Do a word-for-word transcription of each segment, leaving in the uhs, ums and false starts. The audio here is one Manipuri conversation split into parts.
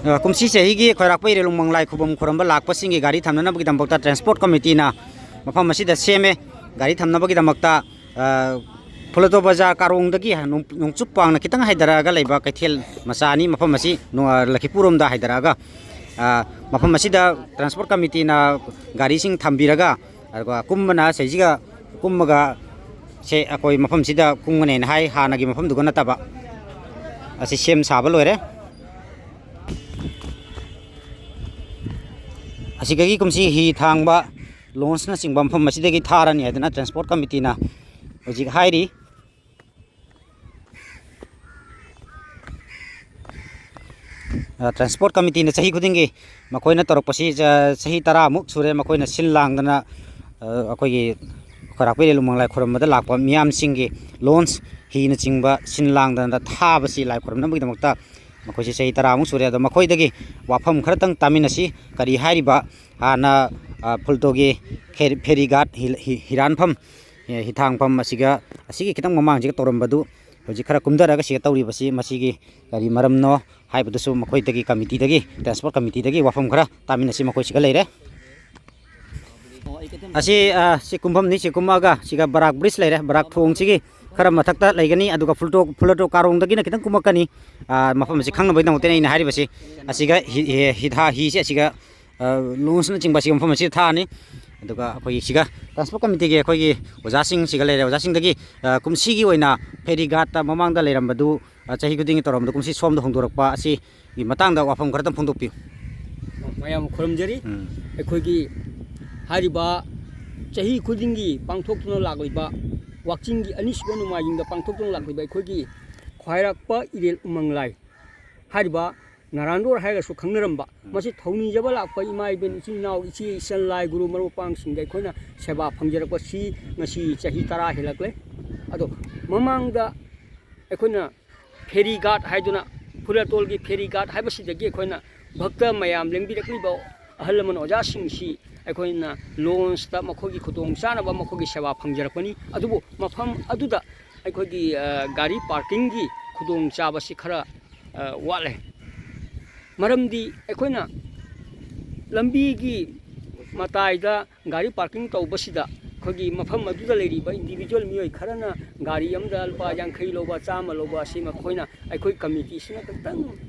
ꯑ, ꯀꯨꯝꯁꯤ ꯆꯍꯤꯒꯤ ꯈ꯭ꯋꯥꯏꯔꯥꯛꯄꯝ ꯏꯔꯦꯜ ꯎꯃꯪ ꯂꯥꯏ ꯈꯨꯕꯝ ꯈꯨꯔꯝꯕ ꯂꯥꯛꯄꯁꯤꯡꯒꯤ ꯒꯥꯔꯤ ꯊꯝꯅꯅꯕꯒꯤꯗꯃꯛꯇ ꯇ꯭ꯔꯥꯟꯁꯄꯣꯔꯠ ꯀꯃꯤꯇꯤꯅ ꯃꯐꯝ ꯑꯁꯤꯗ ꯁꯦꯝꯃꯦ꯫ ꯒꯥꯔꯤ ꯊꯝꯅꯕꯒꯤꯗꯃꯛꯇ, ꯑ, ꯐꯨꯂꯇꯣ ꯕꯖꯥꯔ ꯀꯥꯔꯣꯡꯗꯒꯤ ꯅꯣꯡ-, ꯅꯣꯡꯆꯨꯞ ꯋꯥꯡꯅ ꯈꯤꯇꯪ ꯍꯥꯏꯊꯔꯛꯑꯒ ꯂꯩꯕ ꯀꯩꯊꯦꯜ ꯃꯆꯥꯅꯤ꯫ ꯃꯐꯝ ꯑꯁꯤ ꯅꯣ-, ꯑ, ꯂꯛꯈꯤꯄꯨꯔ ꯔꯣꯝꯗ ꯍꯥꯏꯊꯔꯛꯑꯒ, ꯑ, ꯃꯐꯝ ꯑꯁꯤꯗ ꯇ꯭ꯔꯥꯟꯁꯄꯣꯔꯠ ꯀꯃꯤꯇꯤꯅ ꯒꯥꯔꯤꯁꯤꯡ ꯊꯝꯕꯤꯔꯒ, ꯑꯗꯨꯒ ꯀꯨꯝꯕꯅ ꯁꯤꯁꯤꯒ ꯀꯨꯝꯃꯒ ꯁꯦ ꯑꯩꯈꯣꯏ ꯃꯐꯝꯁꯤꯗ ꯀꯨꯝꯒꯅꯦꯅ ꯍꯥꯏ, ꯍꯥꯟꯅꯒꯤ ꯃꯐꯝꯗꯨꯒ ꯅꯠꯇꯕ꯫ ꯑꯁꯤ ꯁꯦꯝ ꯁꯥꯕ ꯂꯣꯏꯔꯦ꯫ ꯑꯁꯤꯗꯒꯤ ꯀꯨꯝꯁꯤ ꯍꯤ ꯊꯥꯡꯕ, ꯂꯣꯟꯁꯅꯆꯤꯡꯕ ꯃꯐꯝ ꯑꯁꯤꯗꯒꯤ ꯊꯥꯔꯅꯤ ꯍꯥꯏꯗꯅ ꯇ꯭ꯔꯥꯟꯁꯄꯣꯔꯠ ꯀꯃꯤꯇꯤꯅ ꯍꯧꯖꯤꯛ ꯍꯥꯏꯔꯤ꯫ ꯑ, ꯇ꯭ꯔꯥꯟꯁꯄꯣꯔꯠ ꯀꯃꯤꯇꯤꯅ ꯆꯍꯤ ꯈꯨꯗꯤꯡꯒꯤ ꯃꯈꯣꯏꯅ ꯇꯧꯔꯛꯄꯁꯤ, ꯑ, ꯆꯍꯤ ꯇꯔꯥꯃꯨꯛ ꯁꯨꯔꯦ꯫ ꯃꯈꯣꯏꯅ ꯁꯤꯜ ꯂꯥꯡꯗꯅ, ꯑ, ꯑꯩꯈꯣꯏꯒꯤ ꯈ꯭ꯋꯥꯏꯔꯥꯛꯄꯝ ꯏꯔꯦꯜ ꯎꯃꯪ ꯂꯥꯏ ꯈꯨꯔꯨꯝꯕꯗ ꯂꯥꯛꯄ ꯃꯤꯌꯥꯝꯁꯤꯡꯒꯤ ꯂꯣꯟꯁ ꯍꯤꯅꯆꯤꯡꯕ ꯁꯤꯜ ꯂꯥꯡꯗꯅ ꯊꯥꯕꯁꯤ ꯂꯥꯏ ꯈꯨꯔꯨꯝꯅꯕꯒꯤꯗꯃꯛꯇ ꯃꯈꯣꯏꯁꯤ ꯆꯍꯤ ꯇꯔꯥꯃꯨꯛ ꯁꯨꯔꯦ꯫ ꯑꯗꯣ ꯃꯈꯣꯏꯗꯒꯤ ꯋꯥꯐꯝ ꯈꯔꯇꯪ ꯇꯥꯃꯤꯟꯅꯁꯤ꯫ ꯀꯔꯤ ꯍꯥꯏꯔꯤꯕ ꯍꯥꯟꯅ, ꯑ, ꯐꯨꯜꯇꯣꯒꯤ ꯈꯦ-, ꯐꯦꯔꯤ ꯒꯥꯠ ꯍꯤ-, ꯍꯤ-, ꯍꯤꯔꯥꯟꯐꯝ, ꯑꯦ, ꯍꯤꯊꯥꯡꯐꯝ ꯑꯁꯤꯒ, ꯑꯁꯤꯒꯤ ꯈꯤꯇꯪ ꯃꯃꯥꯡꯁꯤꯒ ꯇꯧꯔꯝꯕꯗꯨ ꯍꯧꯖꯤꯛ ꯈꯔ ꯀꯨꯝꯊꯔꯒ ꯁꯤꯒ ꯇꯧꯔꯤꯕꯁꯤ, ꯃꯁꯤꯒꯤ ꯀꯔꯤ ꯃꯔꯝꯅꯣ ꯍꯥꯏꯕꯗꯨꯁꯨ ꯃꯈꯣꯏꯗꯒꯤ, ꯀꯃꯤꯇꯤꯗꯒꯤ, ꯇ꯭ꯔꯥꯟꯁꯄꯣꯔꯠ ꯀꯃꯤꯇꯤꯗꯒꯤ ꯋꯥꯐꯝ ꯈꯔ ꯇꯥꯃꯤꯟꯅꯁꯤ꯫ ꯃꯈꯣꯏꯁꯤꯒ ꯂꯩꯔꯦ꯫ ꯑꯁꯤ, ꯑ, ꯁꯤ ꯀꯨꯝꯐꯝꯅꯤ꯫ ꯁꯤ ꯀꯨꯝꯃꯛꯑꯒ ꯁꯤꯒ ꯕꯔꯥꯛ ꯕ꯭ꯔꯤꯖ ꯂꯩꯔꯦ꯫ ꯕꯔꯥꯛ ꯊꯣꯡꯁꯤꯒꯤ ꯈꯔ ꯃꯊꯛꯇ ꯂꯩꯒꯅꯤ, ꯑꯗꯨꯒ ꯐꯨꯜꯇꯣ-, ꯐꯨꯂꯇꯣ ꯀꯥꯔꯣꯡꯗꯒꯤꯅ ꯈꯤꯇꯪ ꯀꯨꯝꯃꯛꯀꯅꯤ꯫ ꯑ, ꯃꯐꯝ ꯑꯁꯤ ꯈꯪꯅꯕꯒꯤꯗꯃꯛꯇꯅꯤ ꯑꯩꯅ ꯍꯥꯏꯔꯤꯕꯁꯤ꯫ ꯑꯁꯤꯒ ꯍꯤ-, ꯍꯤ-, ꯍꯤꯊꯥ-, ꯍꯤꯁꯦ ꯑꯁꯤꯒ, ꯑ, ꯂꯣꯟꯁꯅꯆꯤꯡꯕ ꯑꯁꯤꯒ ꯃꯐꯝ ꯑꯁꯤꯗ ꯊꯥꯔꯅꯤ꯫ ꯑꯗꯨꯒ ꯑꯩꯈꯣꯏꯒꯤ ꯁꯤꯒ ꯇ꯭ꯔꯥꯟꯁꯄꯣꯔꯠ ꯀꯃꯤꯇꯤꯒꯤ ꯑꯩꯈꯣꯏꯒꯤ ꯑꯣꯖꯥꯁꯤꯡ ꯁꯤꯒ ꯂꯩꯔꯦ꯫ ꯑꯣꯖꯥꯁꯤꯡꯗꯒꯤ, ꯑ, ꯀꯨꯝꯁꯤꯒꯤ ꯑꯣꯏꯅ ꯐꯦꯔꯤ ꯒꯥꯠꯇ ꯃꯃꯥꯡꯗ ꯂꯩꯔꯝꯕꯗꯨ, ꯑ, ꯆꯍꯤ ꯈꯨꯗꯤꯡꯒꯤ ꯇꯧꯔꯝꯕꯗꯨ ꯀꯨꯝꯁꯤ ꯁꯣꯝꯗ ꯍꯣꯡꯗꯣꯔꯛꯄ ꯑꯁꯤꯒꯤ ꯃꯇꯥꯡꯗ ꯋꯥꯐꯝ ꯈꯔꯇꯪ ꯐꯣꯡꯗꯣꯛꯄꯤꯌꯨ꯫ ꯃꯌꯥꯝ ꯈꯨꯔꯨꯝꯖꯔꯤ꯫ ꯎꯝ꯫ ꯑꯩꯈꯣꯏꯒꯤ ꯍꯥꯏꯔꯤꯕ ꯆꯍꯤ ꯈꯨꯗꯤꯡꯒꯤ ꯄꯥꯡꯊꯣꯛꯇꯨꯅ ꯂꯥꯛꯂꯤꯕ, ꯋꯥꯛꯆꯤꯡꯒꯤ ꯑꯅꯤꯁꯨꯕ ꯅꯣꯡꯃꯥꯏꯖꯤꯡꯗ ꯄꯥꯡꯊꯣꯛꯇꯨꯅ ꯂꯥꯛꯂꯤꯕ ꯑꯩꯈꯣꯏꯒꯤ ꯈ꯭ꯋꯥꯏꯔꯥꯛꯄꯝ ꯏꯔꯦꯜ ꯎꯃꯪ ꯂꯥꯏ ꯍꯥꯏꯔꯤꯕ ꯅꯥꯔꯥꯟꯗꯣꯔ ꯍꯥꯏꯔꯒꯁꯨ ꯈꯪꯅꯔꯝꯕ, ꯎꯝ꯫ ꯃꯁꯤ ꯊꯧꯅꯤꯖꯕ ꯂꯥꯛꯄ ꯏꯃꯥ ꯏꯕꯦꯟ, ꯏꯆꯤꯜ ꯏꯅꯥꯎ, ꯏꯆꯦ ꯏꯆꯜ, ꯂꯥꯏ ꯒꯨꯔꯨ ꯃꯔꯨꯞ ꯃꯄꯥꯡꯁꯤꯡꯗ ꯑꯩꯈꯣꯏꯅ ꯁꯦꯕꯥ ꯐꯪꯖꯔꯛꯄꯁꯤ ꯉꯁꯤ ꯆꯍꯤ ꯇꯔꯥ ꯍꯦꯜꯂꯛꯂꯦ꯫ ꯑꯗꯣ ꯃꯃꯥꯡꯗ ꯑꯩꯈꯣꯏꯅ ꯐꯦꯔꯤ ꯒꯥꯠ ꯍꯥꯏꯗꯨꯅ, ꯐꯨꯂꯇꯣꯜꯒꯤ ꯐꯦꯔꯤ ꯒꯥꯠ ꯍꯥꯏꯕꯁꯤꯗꯒꯤ ꯑꯩꯈꯣꯏꯅ ꯚꯛꯇ ꯃꯌꯥꯝ ꯂꯦꯡꯕꯤꯔꯛꯂꯤꯕ ꯑꯍꯜ ꯂꯃꯟ ꯑꯣꯖꯥꯁꯤꯡꯁꯤ ꯑꯩꯈꯣꯏꯅ ꯂꯣꯟꯁꯇ ꯃꯈꯣꯏꯒꯤ ꯈꯨꯗꯣꯡ ꯆꯥꯅꯕ, ꯃꯈꯣꯏꯒꯤ ꯁꯦꯕꯥ ꯐꯪꯖꯔꯛꯄꯅꯤ꯫ ꯑꯗꯨꯕꯨ ꯃꯐꯝ ꯑꯗꯨꯗ ꯑꯩꯈꯣꯏꯒꯤ, ꯑ, ꯒꯥꯔꯤ ꯄꯥꯔꯀꯤꯡꯒꯤ ꯈꯨꯗꯣꯡ ꯆꯥꯕꯁꯤ ꯈꯔ, ꯑ, ꯋꯥꯠꯂꯦ꯫ ꯃꯔꯝꯗꯤ ꯑꯩꯈꯣꯏꯅ ꯂꯝꯕꯤꯒꯤ ꯃꯇꯥꯏꯗ ꯒꯥꯔꯤ ꯄꯥꯔꯀꯤꯡ ꯇꯧꯕꯁꯤꯗ ꯑꯩꯈꯣꯏꯒꯤ ꯃꯐꯝ ꯑꯗꯨꯗ ꯂꯩꯔꯤꯕ ꯏꯟꯗꯤꯕꯤꯖꯨꯋꯦꯜ ꯃꯤꯑꯣꯏ ꯈꯔꯅ ꯒꯥꯔꯤ ꯑꯃꯗ ꯂꯨꯄꯥ ꯌꯥꯡꯈꯩ ꯂꯧꯕ, ꯆꯥꯝꯃ ꯂꯧꯕ ꯑꯁꯤ ꯃꯈꯣꯏꯅ, ꯑꯩꯈꯣꯏ ꯀꯃꯤꯇꯤꯁꯤꯅ ꯈꯤꯇꯪ,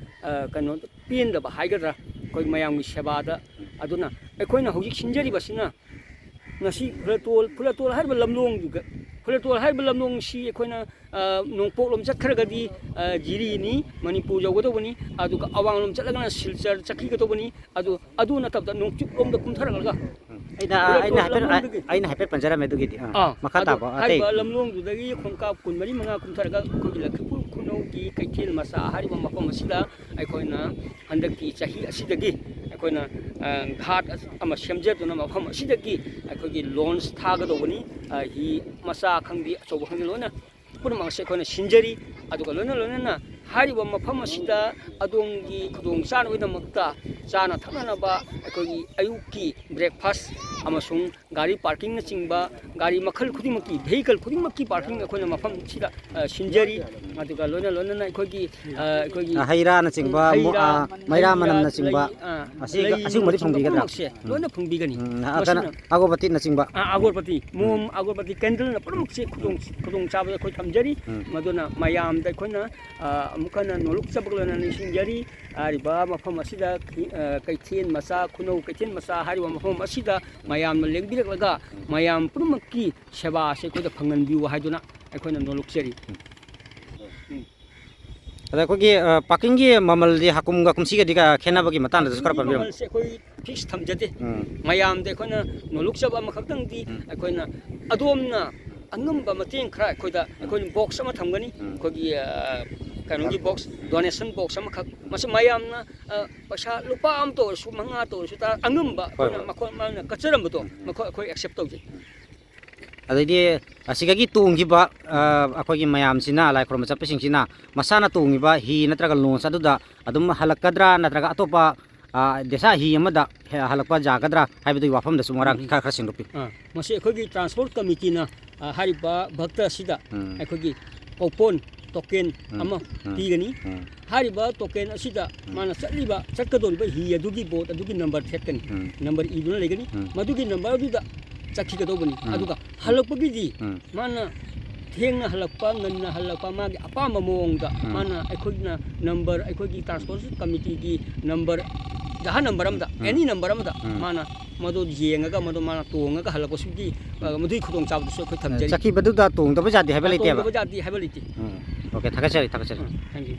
ꯑ, ꯀꯩꯅꯣ, ꯄꯦꯟꯗꯕ ꯍꯥꯏꯒꯗ꯭ꯔꯥ, ꯑꯩꯈꯣꯏ ꯃꯌꯥꯝꯒꯤ ꯁꯦꯕꯥꯗ꯫ ꯑꯗꯨꯅ ꯑꯩꯈꯣꯏꯅ ꯍꯧꯖꯤꯛ ꯁꯤꯟꯖꯔꯤꯕꯁꯤꯅ ꯉꯁꯤ ꯐꯨꯂꯇꯣꯜ, ꯐꯨꯂꯇꯣꯜ ꯍꯥꯏꯔꯤꯕ ꯂꯝꯂꯣꯡꯗꯨꯒ, ꯐꯨꯂꯇꯣꯜ ꯍꯥꯏꯔꯤꯕ ꯂꯝꯂꯣꯡꯁꯤ ꯑꯩꯈꯣꯏꯅ, ꯑ, ꯅꯣꯡꯄꯣꯛꯂꯣꯝ ꯆꯠꯈ꯭ꯔꯒꯗꯤ, ꯑ, ꯖꯤꯔꯤꯅꯤ, ꯃꯅꯤꯄꯨꯔ ꯌꯧꯒꯗꯧꯕꯅꯤ꯫ ꯑꯗꯨꯒ ꯑꯋꯥꯡꯂꯣꯝ ꯆꯠꯂꯒꯅ ꯁꯤꯜꯆꯔ ꯆꯠꯈꯤꯒꯗꯧꯕꯅꯤ꯫ ꯑꯗꯨ, ꯑꯗꯨ ꯅꯠꯇꯕꯗ ꯅꯣꯡꯆꯨꯞꯂꯣꯝꯗ ꯀꯨꯝꯊꯔꯛꯂꯒ ꯑꯩꯅ, ꯑꯩꯅ ꯍꯥꯏꯐꯦꯠ, ꯂꯝꯂꯣꯝꯗꯒꯤ ꯑꯩꯅ ꯍꯥꯏꯐꯦꯠ ꯄꯟꯖꯔꯝꯃꯦ ꯑꯗꯨꯒꯤꯗꯤ꯫ ꯑꯥ, ꯑꯥ, ꯃꯈꯥ ꯑꯗꯣ ꯇꯥꯕ ꯑꯇꯩ꯫ ꯍꯥꯏꯔꯤꯕ ꯂꯝꯂꯣꯡꯗꯨꯗꯒꯤ ꯈꯣꯡꯀꯥꯞ ꯀꯨꯟꯃꯔꯤ ꯃꯉꯥ ꯀꯨꯝꯊꯔꯒ ꯑꯩꯈꯣꯏꯒꯤ ꯂꯈꯤꯄꯨꯔ ꯈꯨꯅꯧꯒꯤ ꯀꯩꯊꯦꯜ ꯃꯆꯥ ꯍꯥꯏꯔꯤꯕ ꯃꯐꯝ ꯑꯁꯤꯗ ꯑꯩꯈꯣꯏꯅ ꯍꯟꯗꯛꯀꯤ ꯆꯍꯤ ꯑꯁꯤꯗꯒꯤ ꯑꯩꯈꯣꯏꯅ, ꯑ, ꯘꯥꯠ ꯑꯃ ꯁꯦꯝꯖꯗꯨꯅ ꯃꯐꯝ ꯑꯁꯤꯗꯒꯤ ꯑꯩꯈꯣꯏꯒꯤ ꯂꯣꯟꯁ ꯊꯥꯒꯗꯧꯕꯅꯤ꯫ ꯑ, ꯍꯤ ꯃꯆꯥ ꯈꯪꯗꯦ, ꯑꯆꯧꯕ ꯈꯪꯗꯦ, ꯂꯣꯏꯅ ꯄꯨꯝꯅꯃꯛ ꯑꯁꯤ ꯑꯩꯈꯣꯏꯅ ꯁꯤꯟꯖꯔꯤ꯫ ꯑꯗꯨꯒ ꯂꯣꯏꯅ ꯂꯣꯏꯅꯅ ꯍꯥꯏꯔꯤꯕ ꯃꯐꯝ ꯑꯁꯤꯗ ꯑꯗꯣꯝꯒꯤ ꯈꯨꯗꯣꯡ ꯆꯥꯅꯕꯒꯤꯗꯃꯛꯇ ꯆꯥꯅ ꯊꯛꯅꯅꯕ ꯑꯩꯈꯣꯏꯒꯤ ꯑꯌꯨꯛꯀꯤ ꯕ꯭ꯔꯦꯛꯐꯥꯁ ꯑꯃꯁꯨꯡ ꯒꯥꯔꯤ ꯄꯥꯔꯀꯤꯡꯅꯆꯤꯡꯕ, ꯒꯥꯔꯤ ꯃꯈꯜ ꯈꯨꯗꯤꯡꯃꯛꯀꯤ, ꯚꯦꯍꯤꯀꯜ ꯈꯨꯗꯤꯡꯃꯛꯀꯤ ꯄꯥꯔꯀꯤꯡ ꯑꯩꯈꯣꯏꯅ ꯃꯐꯝꯁꯤꯗ, ꯑ, ꯁꯤꯟꯖꯔꯤ꯫ ꯑꯗꯨꯒ ꯂꯣꯏꯅ ꯂꯣꯏꯅꯅ ꯑꯩꯈꯣꯏꯒꯤ, ꯑ, ꯑꯩꯈꯣꯏꯒꯤ, ꯑ, ꯍꯩ ꯔꯥꯅꯆꯤꯡꯕ, ꯎꯝ, ꯍꯩ ꯃꯨ-, ꯔꯥ, ꯑ, ꯃꯩꯔꯥ ꯍꯩ ꯔꯥ, ꯃꯅꯝꯅꯆꯤꯡꯕ, ꯂꯩ, ꯑ, ꯑꯁꯤ-, ꯂꯩ ꯑꯁꯤꯒꯨꯝꯕꯗꯤ ꯅꯨꯡꯆꯤꯡꯕ ꯐꯪꯕꯤꯒꯗ꯭ꯔꯥ? ꯄꯨꯝꯅꯃꯛꯁꯦ ꯎꯝ, ꯂꯣꯏꯅ ꯐꯪꯕꯤꯒꯅꯤ꯫ ꯎꯝ, ꯑ, ꯀꯩꯅꯣ, ꯃꯁꯤꯅ ꯑꯒꯣꯔꯕꯇꯤꯅꯆꯤꯡꯕ꯫ ꯑ, ꯑꯒꯣꯔꯕꯇꯤ, ꯎꯝ꯫ ꯃꯣꯝ, ꯑꯒꯣꯔꯕꯇꯤ, ꯀꯦꯟꯗꯜꯅ ꯄꯨꯝꯅꯃꯛꯁꯦ ꯈꯨꯗꯣꯡ-, ꯈꯨꯗꯣꯡꯆꯥꯕꯗ ꯑꯩꯈꯣꯏ ꯊꯝꯖꯔꯤ꯫ ꯎꯝ꯫ ꯃꯗꯨꯅ ꯃꯌꯥꯝꯗ ꯑꯩꯈꯣꯏꯅ, ꯑ, ꯑꯃꯨꯛ ꯍꯟꯅ ꯅꯣꯂꯨꯛꯆꯕꯒ ꯂꯣꯏꯅꯅ ꯅꯤꯡꯁꯤꯡꯖꯔꯤ꯫ ꯍꯥꯏꯔꯤꯕ ꯃꯐꯝ ꯑꯁꯤꯗ, ꯑ, ꯀꯩꯊꯦꯜ ꯃꯆꯥ, ꯈꯨꯅꯧ ꯀꯩꯊꯦꯜ ꯃꯆꯥ ꯍꯥꯏꯔꯤꯕ ꯃꯐꯝ ꯑꯁꯤꯗ ꯃꯌꯥꯝꯅ ꯂꯦꯡꯕꯤꯔꯛꯂꯒ ꯃꯌꯥꯝ ꯄꯨꯝꯅꯃꯛꯀꯤ ꯁꯦꯕꯥ ꯑꯁꯤ ꯑꯩꯈꯣꯏꯗ ꯐꯪꯍꯟꯕꯤꯌꯨ ꯍꯥꯏꯗꯨꯅ ꯑꯩꯈꯣꯏꯅ ꯅꯣꯂꯨꯛꯆꯔꯤ꯫ ꯎꯝ꯫ ꯑꯗ ꯑꯩꯈꯣꯏꯒꯤ, ꯑ, ꯄꯥꯔꯀꯤꯡꯒꯤ ꯃꯃꯜꯗꯤ ꯍꯥꯀꯨꯝꯒ ꯀꯨꯝꯁꯤꯒꯗꯤ ꯀ-, ꯈꯦꯠꯅꯕꯒꯤ ꯃꯇꯥꯡꯗꯁꯨ ꯈꯔ ꯄꯟꯕꯤꯌꯨ꯫ ꯃꯃꯜꯁꯦ ꯑꯩꯈꯣꯏ ꯐꯤꯛꯁ ꯊꯝꯖꯗꯦ꯫ ꯎꯝ꯫ ꯃꯌꯥꯝꯗ ꯑꯩꯈꯣꯏꯅ ꯅꯣꯂꯨꯛꯆꯕ ꯑꯃꯈꯛꯇꯪꯗꯤ ꯎꯝ꯫ ꯑꯩꯈꯣꯏꯅ ꯑꯗꯣꯝꯅ ꯑꯉꯝꯕ ꯃꯇꯦꯡ ꯈꯔ ꯑꯩꯈꯣꯏꯗ, ꯑꯩꯈꯣꯏꯅ ꯕꯣꯛꯁ ꯑꯃ ꯊꯝꯒꯅꯤ꯫ ꯎꯝ꯫ ꯑꯩꯈꯣꯏꯒꯤ, ꯑ, ꯀꯩꯅꯣꯒꯤ ꯕꯣꯛꯁ, ꯗꯣꯅꯦꯁꯟ ꯕꯣꯛꯁ ꯑꯃꯈꯛ꯫ ꯃꯁꯤ ꯃꯌꯥꯝꯅ, ꯑ, ꯄꯩꯁꯥ ꯂꯨꯄꯥ ꯑꯃꯇ ꯑꯣꯏꯔꯁꯨ, ꯃꯉꯥꯇ ꯑꯣꯏꯔꯁꯨ, ꯇꯔꯥ, ꯑꯉꯝꯕ ꯍꯣꯏ, ꯑꯩꯈꯣꯏꯅ ꯍꯣꯏ꯫ ꯃꯈꯣꯏ ꯃꯥꯅ ꯀꯠꯆꯔꯝꯕꯗꯣ, ꯎꯝ꯫ ꯃꯈꯣꯏ ꯑꯩꯈꯣꯏ ꯑꯦꯛꯁꯦꯞ ꯇꯧꯖꯩ꯫ ꯑꯗꯩꯗꯤ ꯑꯁꯤꯗꯒꯤ ꯇꯣꯡꯈꯤꯕ, ꯑ, ꯑꯩꯈꯣꯏꯒꯤ ꯃꯌꯥꯝꯁꯤꯅ, ꯂꯥꯏ ꯈꯨꯔꯨꯝꯕ ꯆꯠꯄꯁꯤꯡꯁꯤꯅ ꯃꯁꯥꯅ ꯇꯣꯡꯉꯤꯕ ꯍꯤ ꯅꯠꯇ꯭ꯔꯒ ꯂꯣꯟꯁ ꯑꯗꯨꯗ ꯑꯗꯨꯝ ꯍꯜꯂꯛꯀꯗ꯭ꯔꯥ, ꯅꯠꯇ꯭ꯔꯒ ꯑꯇꯣꯞꯄ, ꯑ, ꯗꯦꯁꯥ ꯍꯤ ꯑꯃꯗ ꯍꯦ-, ꯍꯜꯂꯛꯄ ꯌꯥꯒꯗ꯭ꯔꯥ ꯍꯥꯏꯕꯗꯨꯒꯤ ꯋꯥꯐꯝꯗꯁꯨ ꯃꯔꯥꯡ ꯎꯝ꯫ ꯈꯔ, ꯈꯔ ꯁꯦꯡꯗꯣꯛꯄꯤꯌꯨ꯫ ꯑꯥ, ꯃꯁꯤ ꯑꯩꯈꯣꯏꯒꯤ ꯇ꯭ꯔꯥꯟꯁꯄꯣꯔꯠ ꯀꯃꯤꯇꯤꯅ, ꯑ, ꯍꯥꯏꯔꯤꯕ ꯚꯛꯇ ꯑꯁꯤꯗ ꯎꯝ꯫ ꯑꯩꯈꯣꯏꯒꯤ ꯀꯣꯄꯟ ꯇꯣꯀꯦꯟ ꯎꯝ, ꯑꯃ ꯎꯝ, ꯄꯤꯒꯅꯤ꯫ ꯎꯝ, ꯍꯥꯏꯔꯤꯕ ꯇꯣꯀꯦꯟ ꯑꯁꯤꯗ ꯎꯝ꯫ ꯃꯥꯅ ꯆꯠꯂꯤꯕ, ꯆꯠꯀꯗꯧꯔꯤꯕ ꯍꯤ ꯑꯗꯨꯒꯤ ꯕꯣꯠ ꯑꯗꯨꯒꯤ ꯅꯝꯕꯔ ꯊꯦꯠꯀꯅꯤ꯫ ꯎꯝ꯫ ꯅꯝꯕꯔ ꯏꯗꯨꯅ ꯂꯩꯒꯅꯤ꯫ ꯎꯝ꯫ ꯃꯗꯨꯒꯤ ꯅꯝꯕꯔ ꯑꯗꯨꯗ ꯆꯠꯈꯤꯒꯗꯧꯕꯅꯤ꯫ ꯎꯝ꯫ ꯑꯗꯨꯒ ꯍꯜꯂꯛꯄꯒꯤꯗꯤ ꯎꯝ꯫ ꯃꯥꯅ ꯊꯦꯡꯅ ꯍꯜꯂꯛꯄ, ꯉꯟꯅ ꯍꯜꯂꯛꯄ, ꯃꯥꯒꯤ ꯑꯄꯥꯝꯕ ꯃꯑꯣꯡꯗ ꯎꯝ꯫ ꯃꯥꯅ, ꯑꯩꯈꯣꯏꯅ ꯅꯝꯕꯔ, ꯑꯩꯈꯣꯏꯒꯤ ꯇ꯭ꯔꯥꯟꯁꯄꯣꯔꯇꯦꯁꯟ ꯀꯃꯤꯇꯤꯒꯤ ꯅꯝꯕꯔ, ꯖꯍꯥꯖ ꯅꯝꯕꯔ ꯑꯃꯗ, ꯎꯝ꯫ ꯑꯦꯅꯤ ꯅꯝꯕꯔ ꯑꯃꯗ ꯎꯝ꯫ ꯃꯥꯅ ꯃꯗꯨ ꯌꯦꯡꯉꯒ, ꯃꯗꯨ ꯃꯥꯅ ꯇꯣꯡꯉꯒ ꯍꯜꯂꯛꯄꯁꯤꯒꯤ, ꯑ, ꯃꯗꯨꯒꯤ ꯈꯨꯗꯣꯡꯆꯥꯕꯗꯨꯁꯨ ꯑꯩꯈꯣꯏ ꯊꯝꯖꯔꯤ꯫ ꯆꯠꯈꯤꯕꯗꯨꯗ ꯇꯣꯡꯗꯕ ꯌꯥꯗꯦ ꯍꯥꯏꯕ ꯂꯩꯇꯦꯕ? ꯇꯣꯡꯗꯕ ꯌꯥꯗꯦ ꯍꯥꯏꯕ ꯂꯩꯇꯦ꯫ ꯎꯝ꯫ ꯑꯣꯀꯦ, ꯊꯥꯒꯠꯆꯔꯤ, ꯊꯥꯒꯠꯆꯔꯤ꯫ ꯎꯝ, thank you꯫